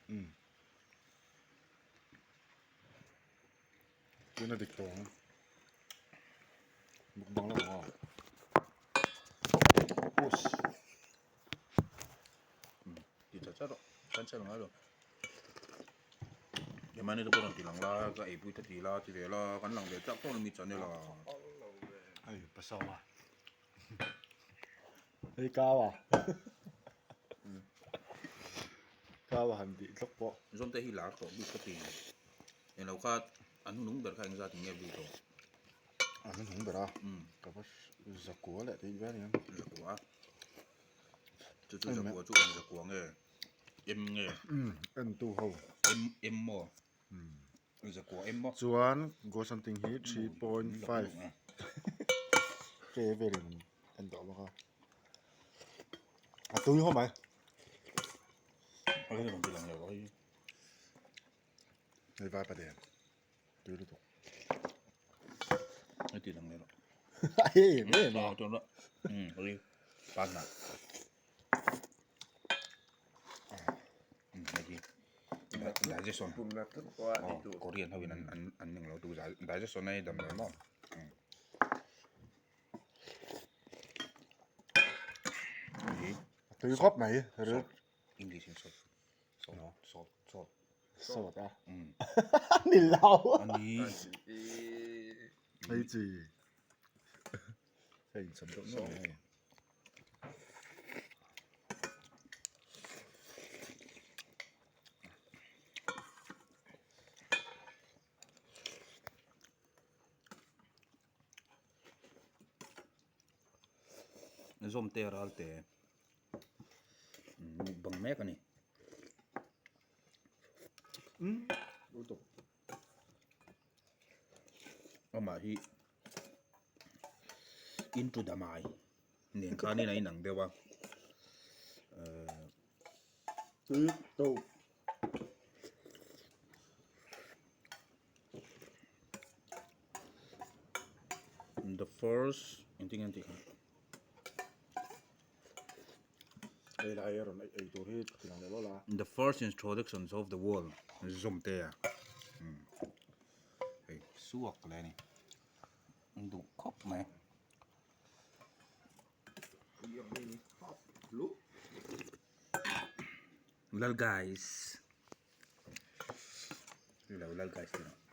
Umm. Tuna dik tawh ang. Mukbang lamah aw. Push. Ti tha chat rawh. Kan channel ngai lo. Keimahni te pawh rawn ti lang la, ka eipui te ti la, ti ve la, kan lang ve chak tawh lo mi channel a. Hei pasau a. Hei kau a. Kau a han tih tlawk pawh. Zawmte hi lar tawh bik ka ti. Englo kha an hnung ber kha engzat in nge view tawh. An hnung ber a. Ka va zakua leh tih vel hian. Zakua. Chu chu zakua chu eng zakua nge? M nge? En tu ho. M M maw? Zakua M maw? Chuan go something hi 3.5 K velin en tawh bawk a. A tui ho mai. A rawn ti lang lo hei. Hei vai paden. Tui lutuk. Hei ti lang leh rawh. Hei em em a. Hei pan na. Hei hi digestion. Korean ho in an an an ning lo tu digestion a dam lo maw. Hei hi. Tui khawp mai. English in salt. Salt salt salt. Sawt a. Ni lo. Ani. Hei chi. Hei in cham deuh nuam mai hei. Zawmte ralte mukbang mek a ni. Amah hi into the mai nen khanin a inang deuh a ehh the first engtin nge an tih kha. The first introductions of the world zawm te a hei suak leh a ni an duh khawp mai. Lal guys lal guys tih.